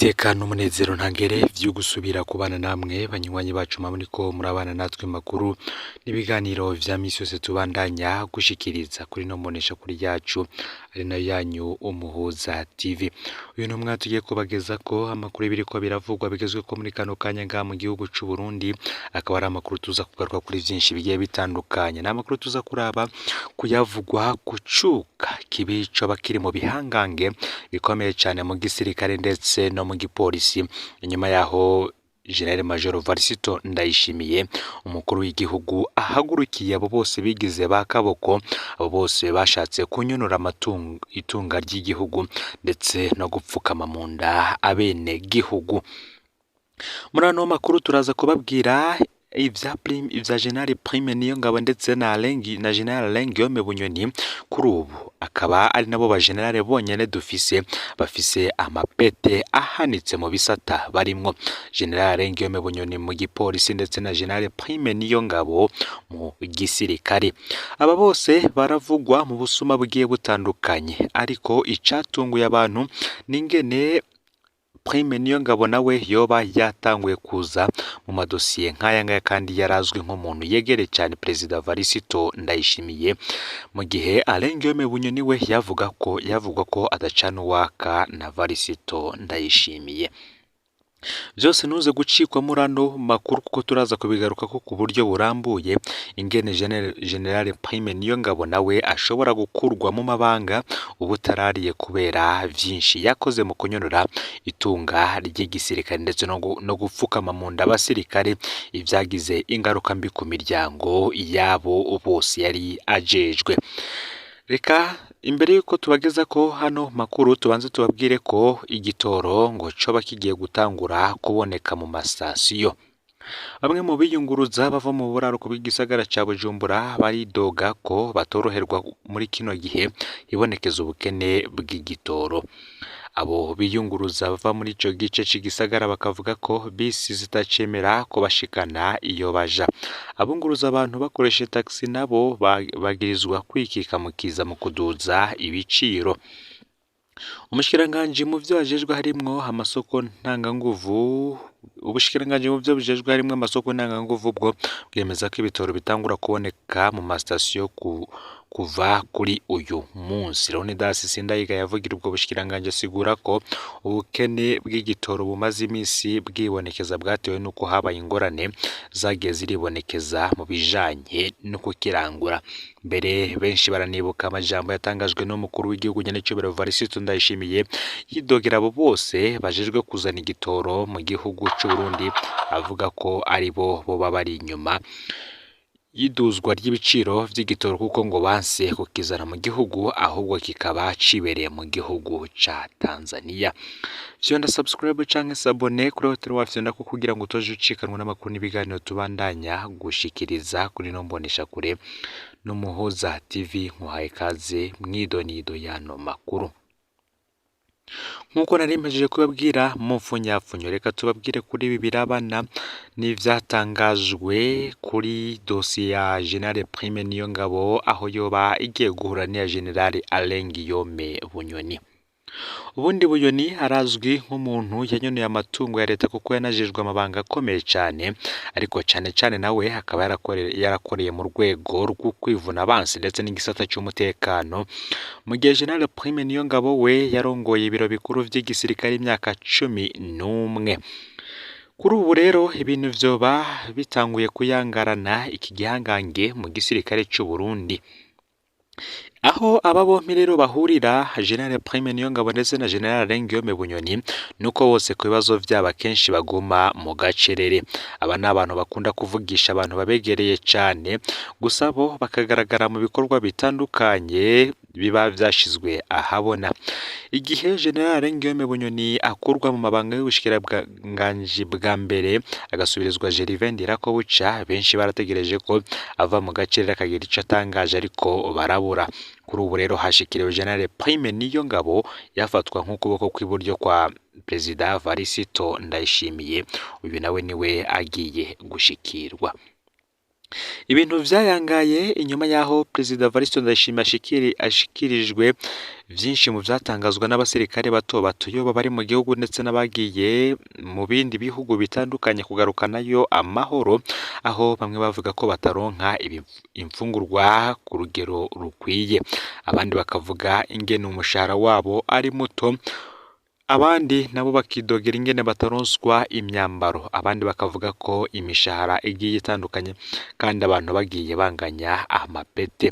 Niteka n'umunezero ntangere vyo gusubira kubana namwe banywanyi bacu muriko murabana natwe makuru n'ibiganiro vya misi yose tubandanya gushikiriza kuri no mbonesha kuri yacu ari nayo yanyu Umuhuza TV. Uyu numwa tugiye kubagezako amakuru y'ibiriko biravugwa bigezweko muri kano kanya ngaha mu gihugu c'u Burundi, akaba ari amakuru tuza kugaruka kuri vyinshi bigiye bitandukanye. Ni amakuru tuza kuraba kuyavugwa ku cuka kibi coba kiri mu bihangange bikomeye cane mu gisirikare ndetse no mu gipolisi, inyuma yaho General Major Varisito Ndayishimiye umukuru w'igihugu ahagurukiye abo bose bigize ba kaboko, abo bose bashatse kunyonora amatungo itunga ry'igihugu ndetse no gupfukama mu nda abene gihugu. Muri ano makuru turaza kubabwira ivya Prime, ivya General Prime Niyongabo ndetse na Alain na General Alain Guillaume Bunyoni, kuri ubu akaba ari nabo ba general bonyene dufise bafise amapete ahanitse mu bisata barimwo General Alain Guillaume Bunyoni mu gipolisi ndetse na General Prime Niyongabo mu gisirikare. Aba bose baravugwa mu busuma bugiye butandukanye, ariko icatunguye abantu n'ingene Prime Niyongabo nawe yoba yatanguye kuza mu madosiye nk'aya ngaya kandi yarazwi nk'umuntu yegereye cyane Perezida Varisito Ndayishimiye, mu gihe Alain Guillaume Bunyoni we yavuga ko yavugwa ko adacana uwaka na Varisito Ndayishimiye. Vyose ntuze gucikwa muri ano makuru kuko turaza kubigarukako ku buryo burambuye, ingene General Prime Niyongabo nawe ashobora gukurwa mu mabanga ubutarariye kubera vyinshi yakoze mu kunyonora itunga ry'igisirikare ndetse no gupfukama mu nda abasirikare, ivyagize ingaruka mbi ku miryango yabo bose yari ajejwe. Reka imbere yuko tubageza ko hano makuru tubanze tubabwire ko igitoro ngo coba kigiye gutangura kuboneka mu masitasiyo. Bamwe mu biyunguruza bava mu buraruko bw'igisagara ca Bujumbura baridoga ko batoroherwa muri kino gihe hibonekeza ubukene bw'igitoro. Abo biyunguruza bava muri ico gice c'igisagara bakavuga ko bisi zitacemera kubashikana iyo baja. Abunguruza abantu bakoresheje taxi nabo bagirizwa kwikika mu kiza mu kuduza ibiciro. Umushikiranganji mu vyo ajejwe harimwo amasoko ntanganguvu, ubushikiranganji mu vyo bujejwe harimwo amasoko ntanganguvu bwo bwemeza ko ibitoro bitangura kuboneka mu masitasiyo kuva kuri uyu munsi. Leonidas Sindayiga yavugira ubwo bushikiranganji asigura ko ubukene bw'igitoro bumaze imisi bwibonekeza bwatewe n'uko habaye ingorane zagiye ziribonekeza mu bijanye no kukirangura. Mbere benshi baranibuka amajambo yatangajwe n'umukuru w'igihugu nyenecubahiro Varisito Ndayishimiye yidogera abo bose bajejwe kuzana igitoro mu gihugu c'u Burundi, avuga ko ari bo boba bari inyuma y'iduzwa ry'ibiciro vy'igitoro kuko ngo banse kukizana mu gihugu ahubwo kikaba cibereye mu gihugu ca Tanzania. Fyonda subscribe canke s'abonner kuri Hotel Wafyonda ko kugira ngo utoje ucikanwa n'amakuru n'ibiganiro tubandanya gushikiriza kuri no mbonesha kure n'Umuhuza TV. Nkuhaye kaze mwidonido y'ano makuru. Nk'uko nari mpejeje kubabwira mu mfunyapfunyo, reka tubabwire kuri ibi birabana n'ivyatangajwe kuri dosiye ya General Prime Niyongabo aho yoba igiye guhura n'iya General Alain Guillaume Bunyoni. Ubundi Bunyoni arazwi nk'umuntu yanyoneye amatungo ya leta kuko yanajejwe amabanga akomeye cane, ariko cane cane nawe akaba yarakoreye mu rwego rwo kwivuna abansi ndetse n'igisata c'umutekano, mu gihe General Prime Niyongabo we yarongoye ibiro bikuru vy'igisirikare imyaka 11. Kuri ubu rero ibintu vyoba bitanguye kuyangarana iki gihangange mu gisirikare c'u Burundi. Aho aba bompi rero bahurira General Prime Niyongabo ndetse na General Alain Guillaume Bunyoni nuko bose ku bibazo vyabo akenshi baguma mu gacerere. Aba ni abantu bakunda kuvugisha abantu babegereye cane, gusa bo bakagaragara mu bikorwa bitandukanye biba vyashizwe ahabona. Igihe General Alain Guillaume Bunyoni akurwa mu mabanga y'ubushikiranganji bwa mbere agasubirizwa Gervais Ndirakobuca, benshi barategereje ko ava mu gacerere akagira ico atangaje ariko barabura. Kuri ubu rero hashikiriwe General Prime Niyongabo yafatwa nk'ukuboko kw'iburyo kwa Perezida Varisito Ndayishimiye, uyu nawe niwe agiye gushikirwa. Ibintu vyayangaye inyuma y'aho Perezida Evariste Ndayishimiye ashikirijwe vyinshi mu vyatangazwa n'abasirikare bato bato yoba bari mu gihugu ndetse n'abagiye mu bindi bihugu bitandukanye kugarukanayo amahoro, aho bamwe bavuga ko bataronka imfungurwa ku rugero rukwiye, abandi bakavuga ingene umushahara wabo ari muto, abandi nabo bakidogera ingene bataronswa imyambaro, abandi bakavuga ko imishahara igiye itandukanye kandi abantu bagiye banganya amapete.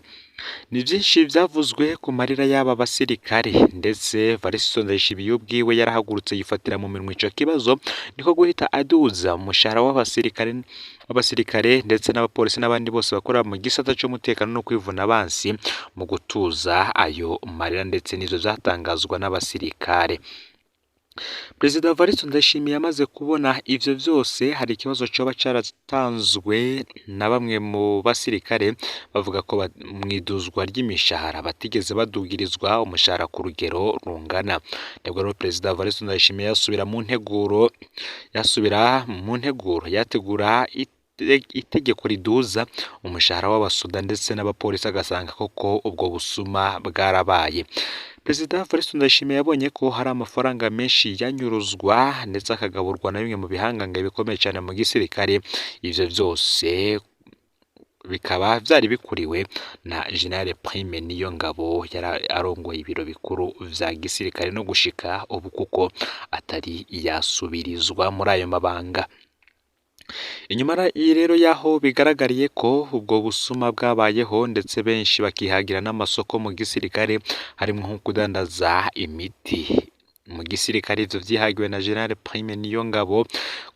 Ni vyinshi vyavuzwe ku marira y'aba basirikare, ndetse Evariste Ndayishimiye ubwiwe yarahagurutse yifatira mu minwe ico kibazo, niko guhita aduza umushahara w'abasirikare ndetse n'abapolisi n'abandi bose bakora mu gisata c'umutekano no kwivuna abansi mu gutuza ayo marira ndetse n'ivyo vyatangazwa n'abasirikare. Perezida Evariste Ndayishimiye amaze kubona ivyo vyose, hari ikibazo coba caratanzwe na bamwe mu basirikare bavuga ko mw'iduzwa ry'imishahara batigeze badugirizwa umushahara ku rugero rungana. Nibwo rero Perezida Evariste Ndayishimiye yasubira mu nteguro yategura itegeko riduza umushahara w'abasoda ndetse n'abapolisi, agasanga koko ubwo busuma bwarabaye. Perezida Evariste Ndayishimiye yabonye ko hari amafaranga menshi yanyuruzwa ndetse akagaburwa na bimwe mu bihangange bikomeye cyane mu gisirikare, ivyo vyose bikaba vyari bikuriwe na General Prime Niyongabo yari arongoye ibiro bikuru vya gisirikare no gushika ubu kuko atari yasubirizwa muri ayo mabanga. Inyuma rero y'aho bigaragariye ko ubwo busuma bwabayeho ndetse benshi bakihagira n'amasoko mu gisirikare, harimwo nko kudandaza imiti mu gisirikare, ivyo vyihagiwe na General Prime Niyongabo,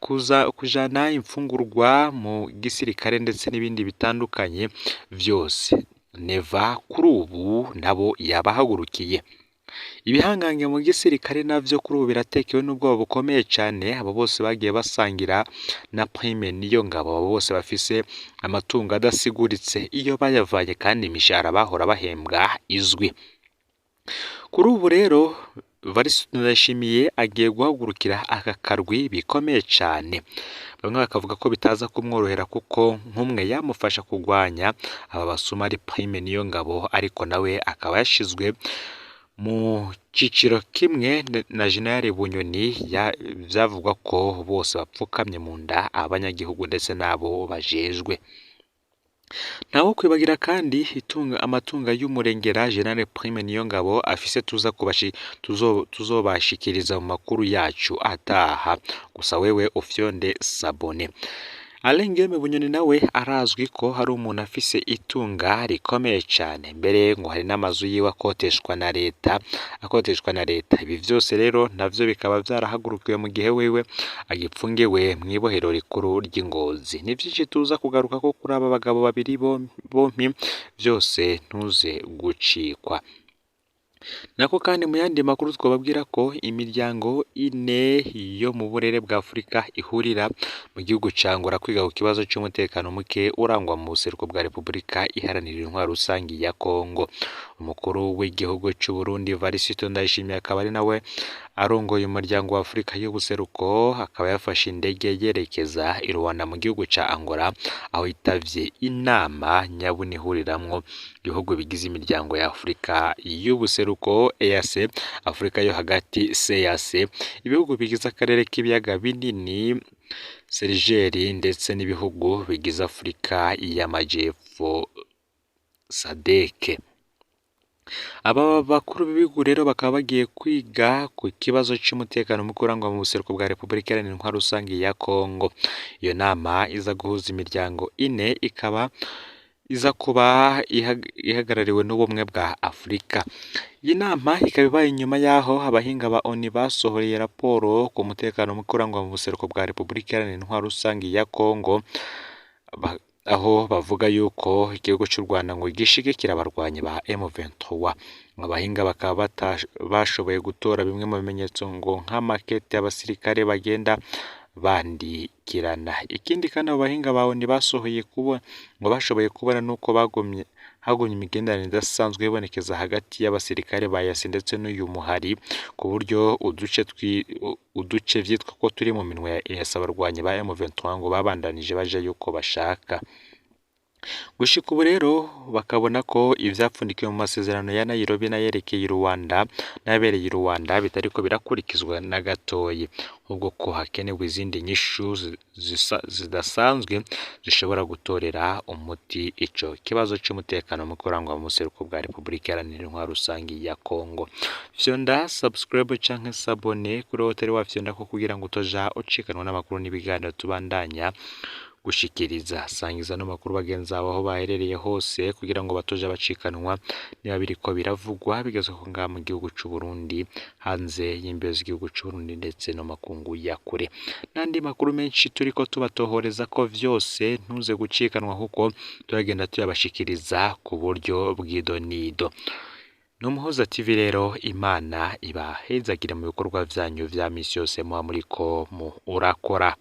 kuza kujana imfungurwa mu gisirikare ndetse n'ibindi bitandukanye vyose. Neva kuri ubu nabo yabahagurukiye. Ibihangange mu gisirikare navyo kuri ubu biratekewe n'ubwoba bukomeye cane, abo bose bagiye basangira na Prime Niyongabo, abo bose bafise amatungo adasiguritse iyo bayavanye kandi imishahara bahora bahembwa izwi. Kuri ubu rero Evariste Ndayishimiye agiye guhagurukira aka karwi bikomeye cane. Bamwe bakavuga ko bitaza kumworohera kuko nk'umwe yamufasha kugwanya aba basuma ari Prime Niyongabo, ariko nawe akaba yashizwe mu ciciro kimwe na General Bunyoni, vyavugwa ko bose bapfukamye mu nda abanyagihugu ndetse n'abo bajejwe. Ntawo kwibagira kandi amatunga y'umurengera General Prime Niyongabo afise tuzobashikiriza mu makuru yacu ataha, gusa wewe ufyonde sabone. Alain Guillaume Bunyoni nawe arazwi ko hari umuntu afise itunga rikomeye cane, mbere ngo hari n'amazu yiwe akoteshwa na leta. Ibi vyose rero navyo bikaba vyarahagurukiwe mu gihe wewe agipfungiwe mw'ibohero rikuru ry'Ingozi. Ni vyinshi tuza kugaruka ko kuri aba bagabo babiri bompi, vyose ntuze gucikwa. Nako kandi mu yandi makuru twababwira ko imiryango ine yo mu burere bwa Afurika ihurira mu gihugu ca Angola kwiga ku kibazo c'umutekano muke urangwa mu buseruko bwa Repubulika Iharanira Intwaro Rusangi ya Kongo. Umukuru w'igihugu c'u Burundi Evariste Ndayishimiye akaba ari nawe arongoye umuryango wa Afurika y'ubuseruko, akaba yafashe indege yerekeza i Rwanda mu gihugu ca Angola, aho yitavye inama nyabune ihuriramwo ibihugu bigize imiryango ya Afurika y'ubuseruko EAC, Afurika yo hagati CAC, ibihugu bigize akarere k'ibiyaga binini Serigeri ndetse n'ibihugu bigize Afurika y'Amajepfo SADC. Aba bakuru b'ibihugu rero bakaba bagiye kwiga ku kibazo c'umutekano muke urangwa mu buseruko bwa Repubulika Iharanira Intwaro Rusangi ya Kongo. Iyo nama iza guhuza imiryango ine ikaba iza kuba ihagarariwe n'ubumwe bwa Afurika. Iyi nama ikaba ibaye inyuma y'aho abahinga ba ONU basohoreye raporo ku mutekano muke urangwa mu buseruko bwa Repubulika Iharanira Intwaro Rusangi ya Kongo, aho bavuga yuko igihugu c'u Rwanda ngo gishigikira abarwanyi ba M23. Abahinga bakaba bashoboye gutora bimwe mu bimenyetso ngo nk'amakete y'abasirikare bagenda bandikirana. Ikindi kandi abo bahinga ba ONU basohoye kubona ngo bashoboye kubona nuko bagumye hagumye imigenderanire idasanzwe ibonekeza hagati y'abasirikare ba EAC ndetse n'uyu muhari, ku buryo uduce vyitwa ko turi mu minwe ya EAC abarwanyi ba M23 ngo babandanije baja yuko bashaka. Gushika ubu rero bakabona ko ivyapfundikiwe mu masezerano ya Nairobi n'ayerekeye i Rwanda n'ayabereye i Rwanda bitariko birakurikizwa na gatoyi, ahubwo ko hakenewe izindi nyishu zidasanzwe zishobora gutorera umuti ico kibazo c'umutekano muke urangwa mu buseruko bwa Repubulika Iharanira Intwaro Rusangi ya Kongo. Fyonda subscribe canke s'abonner kuri wowe utari wafyondako kugira ngo utoja ucikanwa n'amakuru n'ibiganiro tubandanya gushikiriza. Sangiza ano makuru bagenzi bawe aho baherereye hose kugira ngo batoja bacikanwa niba biriko biravugwa bigezweho ngaha mu gihugu c'u Burundi, hanze y'imbibe z'igihugu c'u Burundi ndetse no makungu ya kure. N'andi makuru menshi turiko tubatohoreza ko vyose ntuze gucikanwa kuko turagenda tuyabashikiriza ku buryo bw'idonido. Ni Umuhoza TV rero, Imana ibahezagire mu bikorwa vyanyu vya misi yose muba muriko murakora.